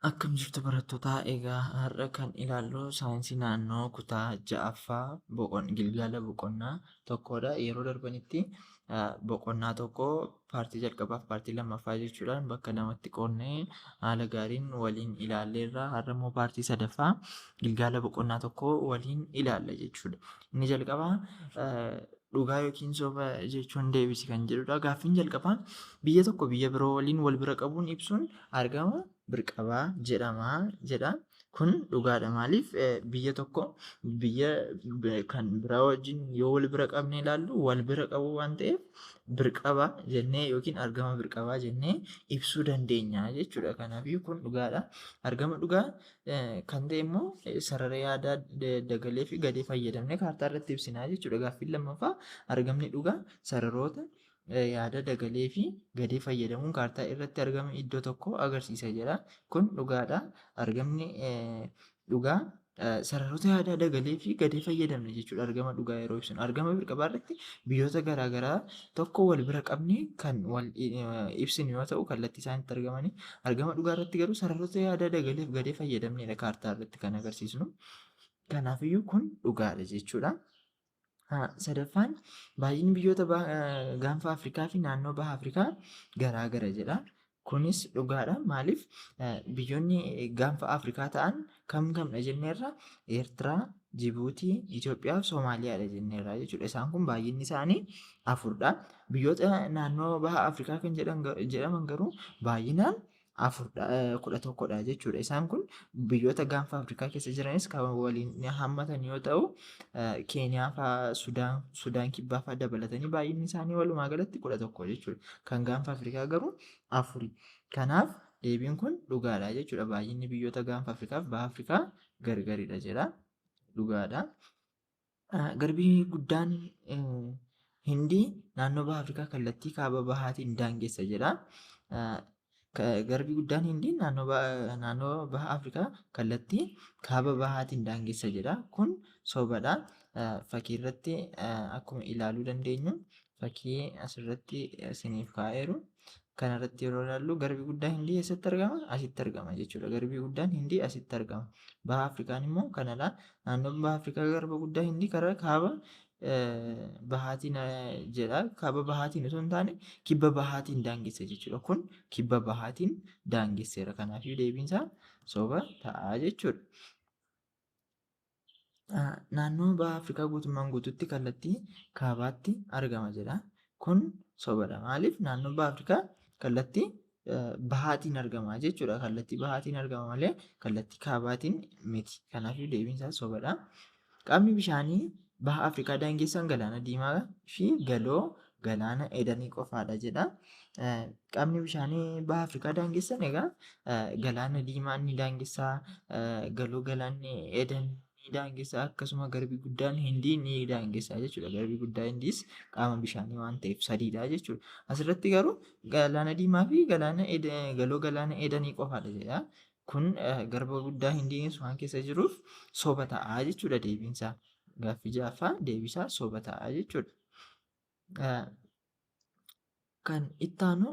Akkam jirtu barattoota? Egaa har'a kan ilaallu saayinsii naannoo kutaa ja'affaa gilgaala boqonnaa tokkodha. Yeroo darbanitti boqonnaa tokko paartii jalqabaaf paartii lammaffaa jechuudhaan bakka lamatti qoodnee haala gaariin waliin ilaalleerra. Har'a immoo paartii sadaffaa gilgaala boqonnaa tokko waliin ilaalla jechuudha. Inni jalqabaa dhugaa yookiin soba jechuun deebisi kan jedhudha. Gaaffiin jalqabaa biyya tokko biyya biroo waliin wal bira qabuun ibsuun argama birqabaa jedhama jedha. Kun dhugaadha. Maaliif biyya tokko biyya kan biraa wajjin yoo wal bira qabnee ilaallu wal bira qabuu waan ta'eef birqaba jennee yookiin argama birqabaa jennee ibsuu dandeenya jechuudha. Kanaafiyyuu kun dhugaadha. Argama dhugaa kan ta'e immoo sarara yaadaa dagalee fi gadee fayyadamnee kaartaa irratti ibsinaa jechuudha. Gaaffiin lammaffaa argamni dhugaa sararoota yaada dagalee fi gadee fayyadamuun kaartaa irratti argama iddoo tokko agarsiisa jedha. Kun dhugaadha. Argamni dhugaa sararoota yaadaa dagalee fi gadee fayyadamne jechuudha. Argama dhugaa yeroo ibsinu. Argama birqabaa irratti biyyoota garaagaraa tokko wal bira qabnee kan wal ibsinu yoo ta'u kallattii isaan itti argamanii. Argama dhugaa irratti garuu sararoota yaadaa dagalee fi gadee fayyadamneedha kaartaa irratti kan agarsiisnu. Kanaafiyyuu kun dhugaadha jechuudha. Sadaffaan baay'inni biyyoota gaanfa Afrikaa fi naannoo baha Afrikaa garaa gara jedha. Kunis dhugaadha. Maaliif biyyoonni gaanfa Afrikaa ta'an kam kamdha jenneerra? Eertiraa, Jibuutii, Itoophiyaa fi Soomaaliyaadha jenneerra jechuudha. Isaan kun baay'inni isaanii afurdha. Biyyoota naannoo baha Afrikaa kan jedhaman garuu baay'inaan afurdha, 11dha jechuudha. Isaan kun biyyoota gaanfa Afrikaa keessa jiranis kan waliin hammatan yoo ta'u, Keeniyaa fa'aa, Sudaan, Sudaan kibbaa fa'aa dabalatanii baay'inni isaanii walumaa galatti 11 jechuudha. Kan gaanfa Afrikaa garuu afuri. Kanaaf deebiin kun dhugaadha jechuudha. Baay'inni biyyoota gaanfa Afrikaa fi baha Afrikaa gargaridha jedha. Dhugaadha. Garbi guddaan Hindii naannoo baha Afrikaa kallattii kaaba bahaatiin daangessa jedha. Garbi guddaan Hindii naannoo baha Afrikaa kallattii kaaba bahaatiin daangessa jedha. Kun sobadha. Fakkii irratti akkuma ilaaluu dandeenyu fakkii asirratti isiniif kaa'eeru. Kanarratti yeroo ilaallu garbi guddaan Hindii eessatti argama? Asitti argama jechuudha. Garbi guddaan Hindii asitti argama. Baha Afrikaan immoo kanadha. Naannoon baha Afrikaa garba guddaa Hindii karaa kaaba bahaatiin jedha. Kaaba bahaatiin osoo hin taane kibba bahaatiin daangessa jechuudha. Kun kibba bahaatiin daangesseera. Kanaafuu deebiin isaa soba ta'a jechuudha. Naannoo baha Afrikaa guutummaan guutuutti kallattii kaabaatti argama jedha. Kun sobadha. Maaliif naannoo baha Afrikaa kallattii bahaatiin argama jechuudha. Kallattii bahaatiin argama malee kallattii kaabaatiin miti. Kanaafuu deebiin isaa sobadha. Qaamni bishaanii baha Afrikaa daangessan galaana diimaa fi galoo galaana Edanii qofaadha jedha. Qaamni bishaanii baha Afrikaa daangessan egaa galaana diimaa ni daangessa, galoo galaanni Edan ni daangessa, akkasuma garbi guddaan Hindii ni daangessa jechuudha. Garbi guddaa Hindiis qaama bishaanii waan ta'eef sadiidha jechuudha. Asirratti garuu galaana diimaa fi galaana galoo galaana Edanii qofaadha jedha. Kun garba guddaa Hindiinis waan keessa jiruuf soba ta'a jechuudha deebiinsaa. Gaaffii ja'affaa deebisaa soba ta'a jechuudha. Kan ittaanu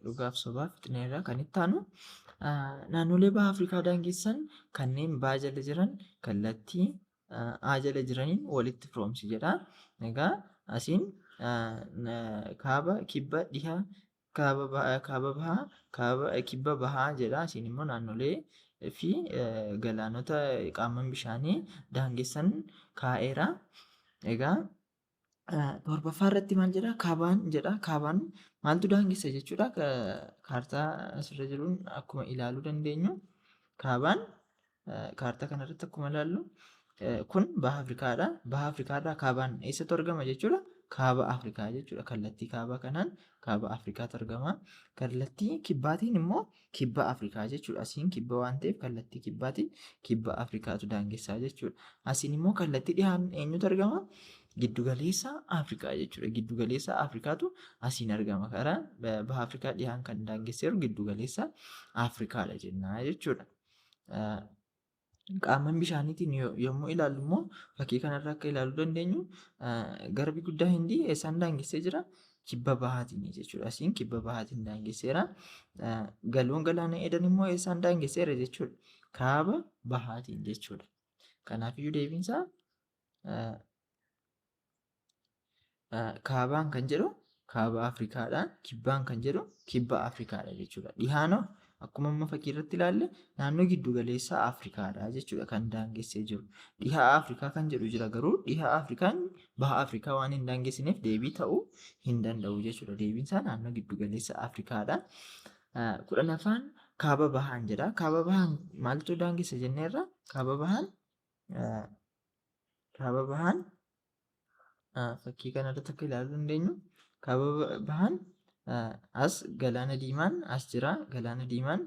dhugaaf sobaa fixneerra. Kan ittaanu naannolee baha Afrikaa daangessan kanneen baa jala jiran kallattii A jala jiraniin walitti firoomsi jedha. Egaa asiin kaaba, kibba, dhiha, kaaba bahaa, kaaba, kibba bahaa jedha. Asiin immoo naannolee fi galaanota qaamman bishaanii daangessan kaa'eera. Egaa Torbaffaa irratti maal jedha? Kaabaan jedha. Kaabaan maaltu daangessa jechuudha? Kaartaa asirra jiruun akkuma ilaaluu dandeenyu kaabaan kaartaa kanarratti akkuma ilaallu kun baha Afrikaadha. Baha Afrikaarraa kaabaan eessatu argama jechuudha? Kaaba Afrikaa jechuudha. Kallattii kaabaa kanaan kaaba Afrikaatu argama. Kallattii kibbaatiin immoo kibba Afrikaa jechuudha. Asiin kibba waan ta'eef kallattii kibbaatiin kibba Afrikaatu daangessaa jechuudha. Asiin immoo kallattii dhihaan eenyutu argama? Giddugaleessa Afrikaa jechuudha. Giddugaleessa Afrikaatu asiin argama. Karaa baha Afrikaa dhihaan kan daangesseeru giddugaleessa Afrikaadha jennaa jechuudha. Qaamman bishaaniitiin yommuu ilaallu immoo fakkii kanarraa akka ilaaluu dandeenyu garbi guddaa Hindii eessaan daangessee jira? Kibba bahaatiin jechuudha. Asiin kibba bahaatiin daangesseera. Galoon galaana Edan immoo eessaan daangesseera jechuudha? Kaaba bahaatiin jechuudha. Kanaafiyyuu deebiinsaa kaabaan kan jedhu kaaba Afrikaadha. Kibbaan kan jedhu kibba Afrikaadha jechuudha. Dhihaanoo akkuma amma fakkii irratti ilaalle naannoo giddu galeessa Afrikaadha jechuudha kan daangessee jiru. Dhiha Afrikaa kan jedhu jira, garuu dhiha Afrikaan baha Afrikaa waan hin daangessineef deebii ta'uu hin danda'u jechuudha. Deebiin isaa naannoo giddu galeessa Afrikaadha. 10ffaan kaaba bahaan jedha. Kaaba bahaan maaltu daangessa jenneerra? Kaaba bahaan fakkii kanarratti akka ilaaluu dandeenyu kaaba bahaan as galaana diimaan as jira. Galaana diimaan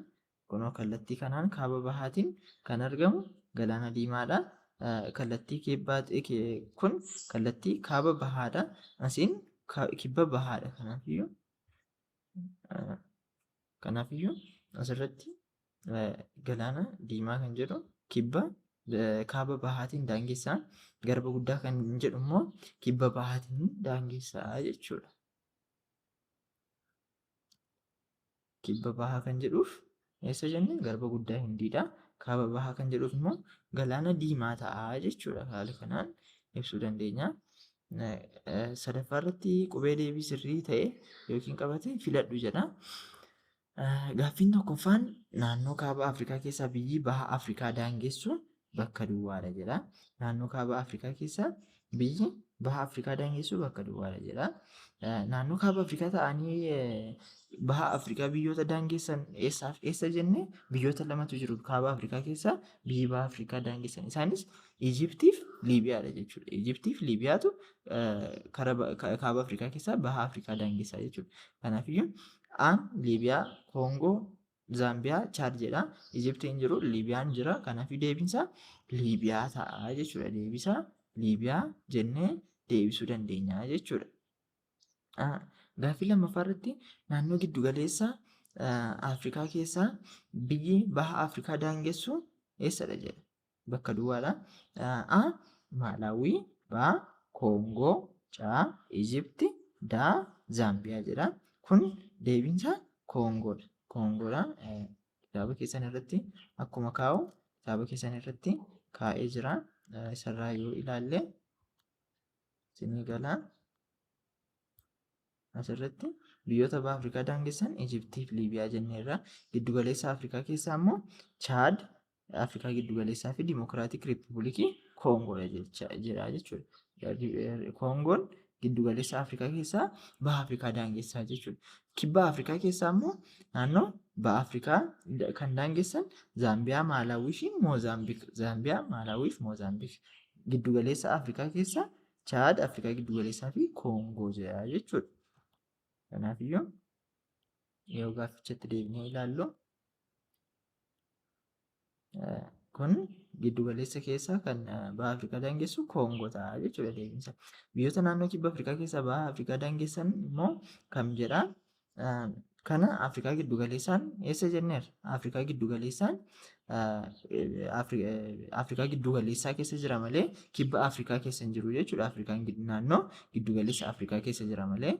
kunoo kallattii kanaan kaaba bahaatiin kan argamu galaana diimaadha. Kallattii kibbaa kun kallattii kaaba bahaadha. Asiin kibba bahaadha. Kanaafiyyuu asirratti galaana diimaa kan jedhu kibba kaaba bahaatiin daangessaa. Garba guddaa kan jedhu immoo kibba bahaatiin daangessaa jechuudha. Kibba bahaa kan jedhuuf eessa jenne? Garba guddaa Hindiidha. Kaaba bahaa kan jedhuuf immoo galaana diimaa ta'a jechuudha. Haala kanaan ibsuu dandeenya. Sadaffaa irratti qubee deebii sirrii ta'e yookiin qabate filadhu jedha. Gaaffiin tokkoffaan naannoo kaaba Afrikaa keessaa biyyi baha Afrikaa daangessu bakka duwwaadha jedha. Naannoo kaaba Afrikaa keessaa biyyi baha Afrikaa daangessu bakka duwwaadha jedha. Naannoo kaaba Afrikaa ta'anii baha Afrikaa biyyoota daangessan eessaaf eessa jenne? Biyyoota lamatu jiru kaaba Afrikaa keessaa biyyi baha Afrikaa daangessan. Isaanis Ijiptiif Liibiyaadha jechuudha. Ijiptiif Liibiyaatu kaaba Afrikaa keessaa baha Afrikaa daangessaa jechuudha. Kanaafiyyuu Aan Liibiyaa, Koongoo, Zaambiyaa, Chaad jedha. Ijiptiin jiru, Liibiyaan jira. Kanaafuu deebiinsaa Liibiyaa ta'a jechuudha. Deebisaa Liibiyaa jennee deebisuu dandeenya jechuudha. Gaaffii lammaffaa irratti naannoo giddu galeessa Afrikaa keessaa biyyi baha Afrikaa daangessu eessadha jedha. Bakka duwwaadha. A. Maalaawii, B. Koongoo, C. Ijipti, D. Zaambiyaa jedha. Kun deebiinsaa Koongoodha. Koongoodha. Kitaaba keessan irratti akkuma kaa'u kitaaba keessan irratti kaa'ee jira. Isarraa yoo ilaalle isinii gala. Asirratti biyyoota baha Afrikaa daangessan Ijiptii fi Liibiyaa jenneerra. Giddugaleessa Afrikaa keessaa immoo Chaad, Afrikaa giddugaleessaa fi Dimokiraatik Riippubilikii Koongoodha jira jechuudha. Koongoon giddugaleessa Afrikaa keessaa baha Afrikaa daangessaa jechuudha. Kibba Afrikaa keessaa immoo naannoo baha Afrikaa kan daangessan Zaambiyaa, Maalaawii fi Moozaambiik. Zaambiyaa, Maalaawii fi Moozaambiik. Giddugaleessa Afrikaa keessaa Chaad, Afrikaa giddugaleessaa fi Koongoo jira jechuudha. Kanaafiyyuu yoo gaaffichatti deebinee ilaallu kun giddugaleessa keessaa kan baha Afrikaa daangessu Koongoo ta'a jechuudha deebiinsa. Biyyoota naannoo kibba Afrikaa keessaa baha Afrikaa daangessan immoo kam jedha? Kana Afrikaa giddugaleessaan eessa jenneerra? Afrikaa giddugaleessaan Afrikaa giddugaleessaa keessa jira malee kibba Afrikaa keessa hin jiru jechuudha. Afrikaan naannoo giddugaleessa Afrikaa keessa jira malee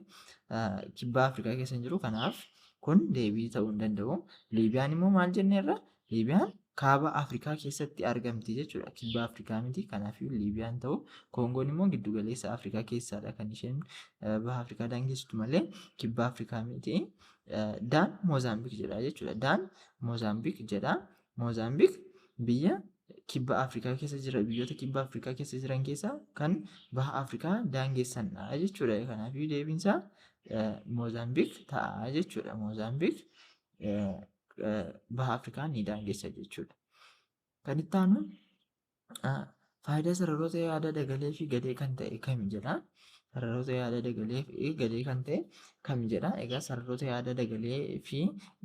kibba Afrikaa keessa hin jiru. Kanaaf kun deebii ta'uu hin danda'u. Liibiyaan immoo maal jenneerra? Liibiyaan kaaba Afrikaa keessatti argamti jechuudha. Kibba Afrikaa miti. Kanaafuu Liibiyaan ta'u. Koongoon immoo giddugaleessa Afrikaa keessaadha kan isheen baha Afrikaa daangessitu malee kibba Afrikaa miti. Daan Moozaambiik jedha jechuudha. Daan Moozaambiik jedha. Moozaambiik biyya kibba Afrikaa keessa jira, biyyoota kibba Afrikaa keessa jiran keessaa kan baha Afrikaa daangessanidha jechuudha. Kanaafuu deebiinsaa Moozaambiik ta'a jechuudha. Moozaambiik baha Afrikaa ni daangessa jechuudha. Kan itti aanu faayidaa sararoota yaada dagalee fi gadee kan ta'e kami jedha. Sararoota yaada dagalee fi gadee kan ta'e kami jedha. Egaa sararoota yaada dagalee fi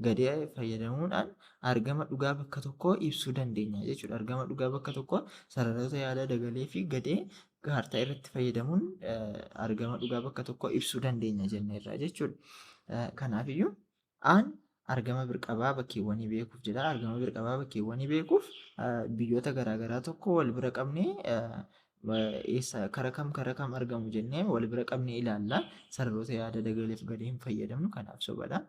gadee fayyadamuudhaan argama dhugaa bakka tokkoo ibsuu dandeenya jechuudha. Argama dhugaa bakka tokkoo sararoota yaada dagalee fi gadee kaartaa irratti fayyadamuun argama dhugaa bakka tokkoo ibsuu dandeenya jenneerra jechuudha. Kanaafiyyuu Aan argama birqabaa bakkeewwanii beekuuf jedha. Argama birqabaa bakkeewwanii beekuuf biyyoota garaagaraa tokko wal bira qabnee Eessa kara kam kara kam argamu jennee wal bira qabnee ilaalla. Sararoota yaada dagaleef gadee hin fayyadamnu, kanaaf sobadha.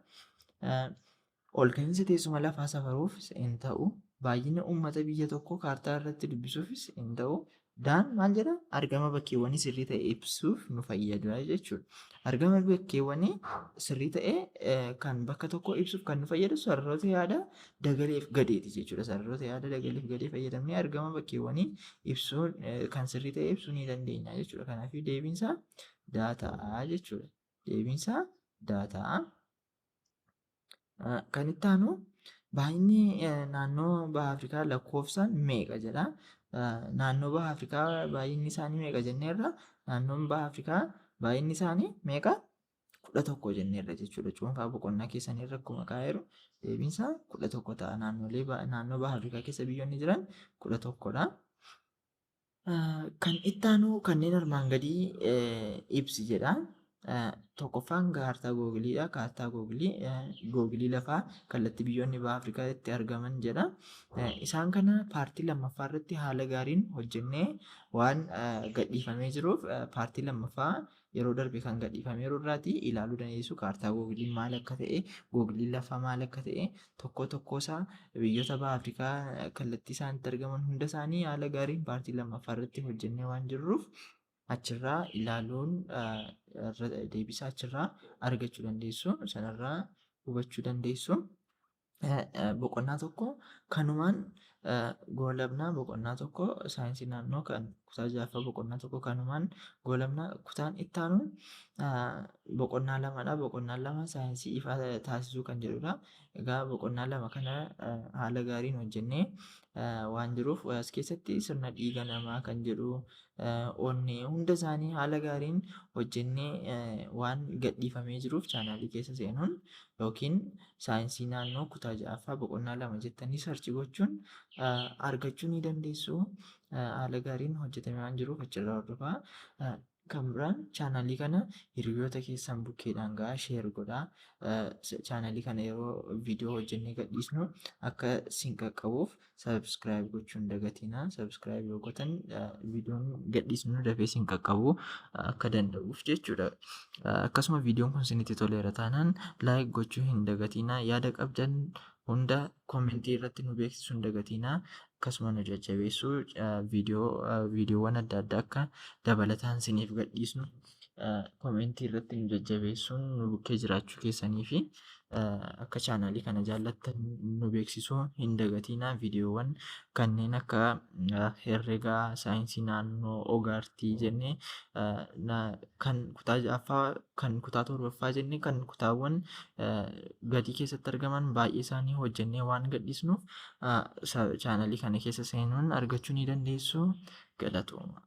Ol ka'iinsa teessuma lafaa safaruufis hin ta'u. Baay'ina uummata biyya tokkoo kaartaa irratti dubbisuufis hin ta'u. Daan maal jedha? Argama bakkeewwanii sirrii ta'e ibsuuf nu fayyada jechuudha. Argama bakkeewwanii sirrii ta'e kan bakka tokkoo ibsuuf kan nu fayyadu sararoota yaada dagaleef gadeeti jechuudha. Sararoota yaada dagaleef gadee fayyadamnee argama bakkeewwanii ibsuun kan sirrii ta'e ibsuu ni dandeenya jechuudha. Kanaafuu deebiin isaa daa ta'a jechuudha. Deebiin isaa daa ta'a. Kan itti aanu baay'inni naannoo baha Afrikaa lakkoofsaan meeqa jedha. Naannoo baha Afrikaa baay'inni isaanii meeqa jenneerra? Naannoon baha Afrikaa baay'inni isaanii meeqa? 11 jenneerra jechuudha. Cuunfaa boqonnaa keessanii irra akkuma kaa'eeru deebiin isaa 11 ta'a. Naannolee naannoo baha Afrikaa keessa biyyoonni jiran 11dha. Kan itti aanu kanneen armaan gadii ibsi jedha. Tokkoffaan kaartaa googiliidha. Kaartaa googilii, googilii lafaa kallattii biyyoonni baha Afrikaa itti argaman jedha. Isaan kana paartii lammaffaa irratti haala gaariin hojjennee waan gadhiifamee jiruuf, paartii lammaffaa yeroo darbe kan gadhiifameeru irraati ilaaluu dandeessu. Kaartaa googiliin maal akka ta'e, googiliin lafaa maal akka ta'e, tokko tokko isaa biyyoota baha Afrikaa kallattii isaan itti argaman hunda isaanii haala gaariin paartii lammaffaa irratti hojjennee waan jirruuf, achirraa ilaaluun deebisaa achirraa argachuu dandeessu. Sanarraa hubachuu dandeessu. Boqonnaa tokko kanumaan goolabnaa. Boqonnaa tokko saayinsii naannoo kan kutaa ja'affaa boqonnaa tokko kanumaan goolabnaa. Kutaan itti aanu boqonnaa lamadha. Boqonnaan lama saayinsii ifaa taasisuu kan jedhudha. Egaa boqonnaa lama kana haala gaariin hojjennee waan jiruuf, as keessatti sirna dhiiga namaa kan jedhu, onnee, hunda isaanii haala gaariin hojjennee waan gadhiifamee jiruuf, chaanaalii keessa seenuun yookiin saayinsii naannoo kutaa ja'affaa boqonnaa lama jettanii search gochuun argachuu ni dandeessu. Haala gaariin hojjetamee waan jiruuf achirraa hordofaa. Kan biraan chaanaalii kana hiriyoota keessan bukkeedhaan gahaa, share godhaa. Chaanaalii kana yeroo viidiyoo hojjennee gadhiisnu akka isin qaqqabuuf subscribe gochuu hin dagatinaa. Subscribe yoo gootan viidiyoon gadhiisnu dafee isin qaqqabuu akka danda'uuf jechuudha. Akkasuma viidiyoon kun isinitti toleera taanaan like gochuu hin dagatinaa. Yaada qabdan hunda koomentii irratti nu beeksisuu hin dagatinaa. Akkasuma nu jajjabeessuu, viidiyoowwan adda addaa akka dabalataan isiniif gadhiisnu koomentii irratti nu jajjabeessuun nu bukkee jiraachuu keessanii fi akka chaanaalii kana jaallattan nu beeksisuu hin dagatinaa. Viidiyoowwan kanneen akka herregaa, saayinsii naannoo, ogaartii jennee, kan kutaa ja'affaa, kan kutaa torbaffaa jennee, kan kutaawwan gadii keessatti argaman baay'ee isaanii hojjennee waan gadhiisnuuf chaanaalii kana keessa seenuun argachuu ni dandeessu. Galatooma.